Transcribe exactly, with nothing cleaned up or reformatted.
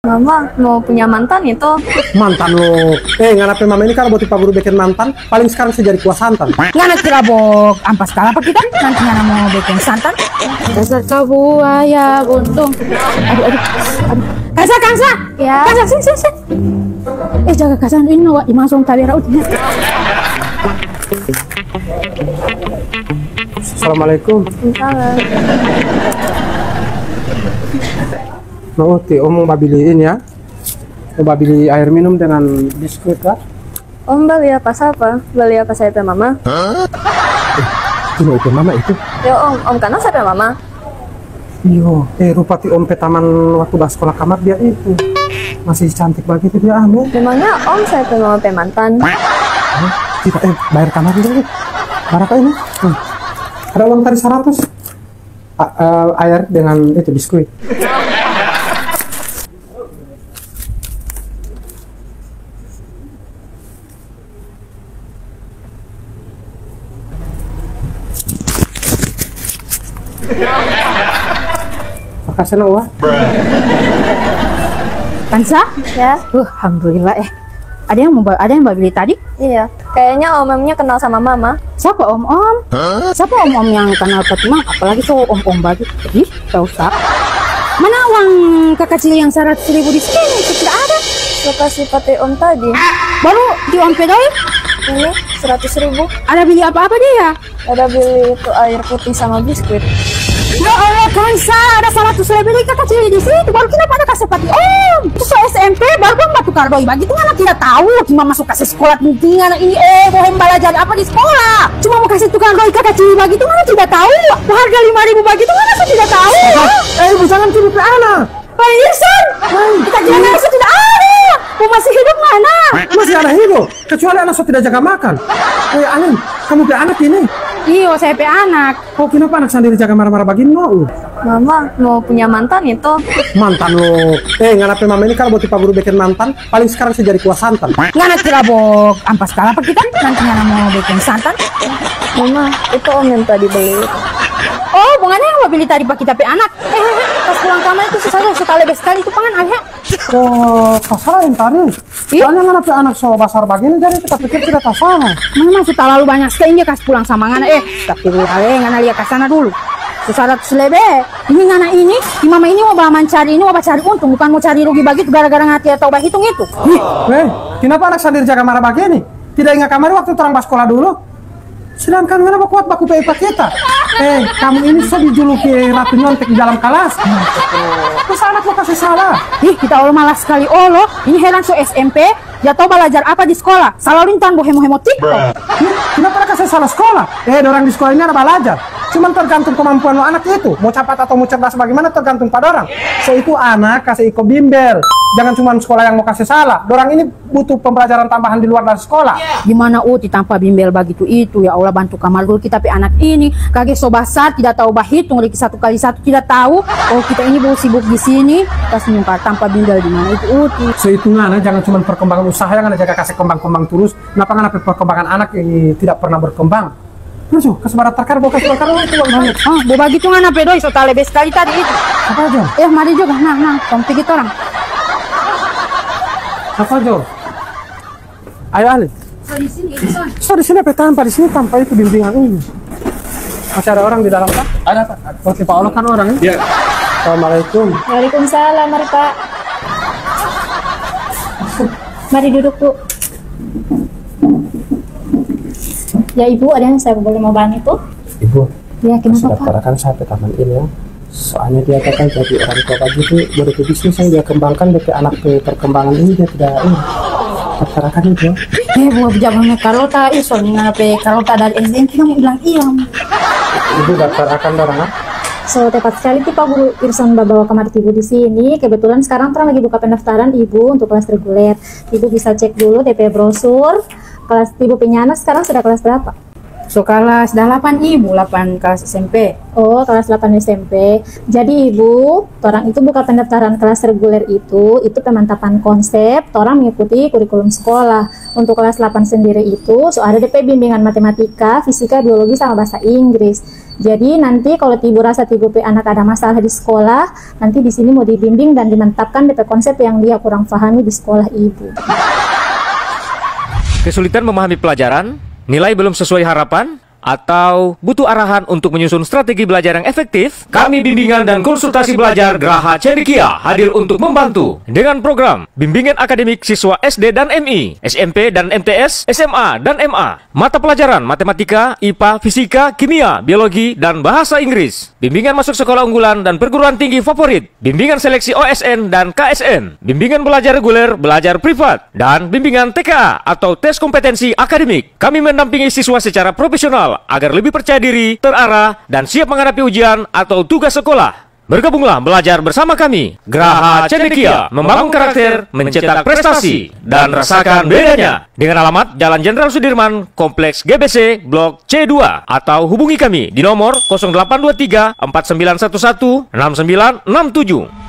Mama mau punya mantan itu. Mantan lo. Eh, ngana pe mama ini kalau buat Pak Guru bikin mantan, paling sekarang saya jadi kuah santan. Ngana kira bok ampas kala apa kita? Nanti ngana mau bikin santan. Dasar kau buaya buntung. Aduh, aduh, aduh. Kansa, Kansa. Ya. Kansa, sini, sini, sini. Eh, jaga Kansa, ini wa imang song tabe raut. Assalamualaikum. Salam. Mau ti om babili ini ya? Mau babili air minum dengan biskuit kah? Om bali apa sapa? Bali apa saya pe mama? Itu no itu mama itu. Yo om, om kanal saya pe mama. Iyo, eh rupa ti om pe taman waktu ba sekolah kamar dia itu. Masih cantik bagitu dia ame. Memangnya om saya pe mama pe mantan? Hah? Kita eh bayar kamar dulu. Berapa ini? Hmm. Ada uang tadi seratus. A- eh, air dengan itu biskuit. Makasih no wa. Kansa? Ya. Uh, alhamdulillah eh. Ada yang mau ba- ada yang babili tadi? Iya. Kayaknya om-omnya kenal sama mama. Siapa om-om? Siapa om-om yang kenal Fatimah? Apalagi so om-om bagi. Ih, tak usah. Mana uang kakak cili yang seratus ribu di sini? Itu tidak ada. Lo kasih pate om tadi. Baru di om pedoi? Ini seratus ribu. Ada beli apa-apa dia? Ada beli itu air putih sama biskuit. Ya Allah, Kansa, ada seratus lebih di kakak cili di situ. Baru kenapa ada kasih pati om? Itu so S M P, baru dong batu kardoi. Bagitu ngana tidak tahu, cuma masuk kasih sekolah penting anak ini. Eh, bohem balajar apa di sekolah? Cuma mau kasih tukang doi kakak cili bagitu ngana tidak tahu. Harga lima ribu bagitu ngana so tidak tahu. Eh, ibu jangan tuduh pe anak. Pak Irsan, kita kira ngana so tidak ada. Mau masih hidup ngana? Masih ada hidup. Kecuali anak so tidak jaga makan. Eh, Alin, kamu pe anak ini? Iyo, saya pe anak. Oh, kenapa anak sandiri jaga marah-marah bagini, no? Mama mau punya mantan itu. Mantan lo. Eh, ngana pe mama ini kalau buat Pak Guru bikin mantan, paling sekarang saya jadi kuah santan. Ngana kira bok ampas kala apa kita? Nanti ngana mau bikin santan. Mama, itu om yang tadi beli. Oh, bukan yang mau beli tadi pa kita pe anak. Eh, eh, eh, pas pulang kamar itu susah tuh, suka lebe sekali itu pangan, Alha. Oh, kasar yang tadi. Ih. Soalnya ngana pe anak so basar bagini, jadi kita pikir tidak tasama. Memang su talalu banyak skali dia kas pulang sama ngana. Eh, tapi dulu ale ngana lia ka sana dulu. Su saratus lebe. Ini ngana ini, di mama ini mau ba mancari ini, mau ba cari untung, bukan mau cari rugi bagitu gara-gara ngana tidak tau bahitung itu. Ih. Eh, kenapa anak sandiri jaga marah bagini? Tidak ingat kamari waktu torang baskola dulu? Sedangkan ngana bakuat baku pe pa kita. Eh, kamu ini so dijuluki ratu nyontek di dalam kalas. Masa anak mo kase salah? Ih, kita olo malas skali olo. Ini heran so S M P, dia tau balajar apa di skola? Salalu ini tan bo hemo-hemo TikTok. Ih, kenapa ada kase salah skola? Eh, dorang di skola ini ada balajar. Cuman tergantung kemampuan lo anak itu. Mo capat atau mo cerdas bagimana tergantung pa dorang. So itu anak kase iko bimbel. Jangan cuman skola yang mo kase salah. Dorang ini butuh pembelajaran tambahan di luar dari skola. Di mana uti tampa bimbel bagitu itu, ya Allah, bantu kamar dulu kita pe anak ini. Kage so basar, tidak tau bahitung, riki satu kali satu tidak tau. Oh, kita ini baru sibuk di sini, kas nyungkar tampa bimbel di mana itu uti. So itu ngana, jangan cuma perkembangan usaha yang ngana jaga kase kembang-kembang terus. Napa ngana pe perkembangan anak ini tidak pernah berkembang? Lucu, kas barat takar, bo kas bakar, itu uang banyak. Ah, bo bagitu ngana pe doi, so ta lebe skali tadi itu. Apa aja? Eh, mari juga, nah, nah, tong pigi torang. Apa aja? Ayo, Ale. So di sini, itu kan. So di sini apa tampa? Di sini tampa itu bimbingan ini. Masih ada orang di dalam, Pak? Ada, Pak. Oke, Pak, Allah kan orang, ya? Iya. Assalamualaikum. Waalaikumsalam, mari, Pak. Mari duduk, Bu. Ya, Ibu, ada yang saya boleh mau bantu? Ibu, ya, kenapa, Pak? Daftarkan saya ke taman ini, ya. Soalnya dia kan jadi orang tua bagitu, baru ke bisnis yang dia kembangkan, dia ke anak ke perkembangan ini, dia tidak ini. Daftarkan itu. Eh, Bu, jangan kalau tak, eh, soalnya ngana pe, kalau tak dari S D N kita mau bilang iya. Ibu daftarkan orang, ah? So, tepat sekali tuh Pak Guru Irsan bawa kamar tibu di sini. Kebetulan sekarang terang lagi buka pendaftaran Ibu untuk kelas reguler. Ibu bisa cek dulu D P brosur. Kelas Ibu punya anak sekarang sudah kelas berapa? So kelas delapan, Ibu, delapan kelas S M P. Oh, kelas delapan S M P. Jadi, Ibu, torang itu buka pendaftaran kelas reguler itu, itu pemantapan konsep, torang mengikuti kurikulum sekolah. Untuk kelas delapan sendiri itu, so ada depe bimbingan matematika, fisika, biologi, sama bahasa Inggris. Jadi, nanti kalau Ibu rasa Ibu pe anak ada masalah di sekolah, nanti di sini mau dibimbing dan dimantapkan depe konsep yang dia kurang pahami di sekolah Ibu. Kesulitan memahami pelajaran, nilai belum sesuai harapan, atau butuh arahan untuk menyusun strategi belajar yang efektif? Kami Bimbingan dan Konsultasi Belajar Graha Cendekia hadir untuk membantu dengan program bimbingan akademik siswa S D dan M I, S M P dan M T S, S M A dan M A, mata pelajaran matematika, I P A, fisika, kimia, biologi, dan bahasa Inggris. Bimbingan masuk sekolah unggulan dan perguruan tinggi favorit. Bimbingan seleksi O S N dan K S N. Bimbingan belajar reguler, belajar privat, dan bimbingan T K A atau tes kompetensi akademik. Kami mendampingi siswa secara profesional agar lebih percaya diri, terarah, dan siap menghadapi ujian atau tugas sekolah. Bergabunglah belajar bersama kami. Graha Cendekia, membangun karakter, mencetak prestasi, dan rasakan bedanya. Dengan alamat Jalan Jenderal Sudirman, Kompleks G B C, Blok C dua, atau hubungi kami di nomor kosong delapan dua tiga empat sembilan satu satu enam sembilan enam tujuh.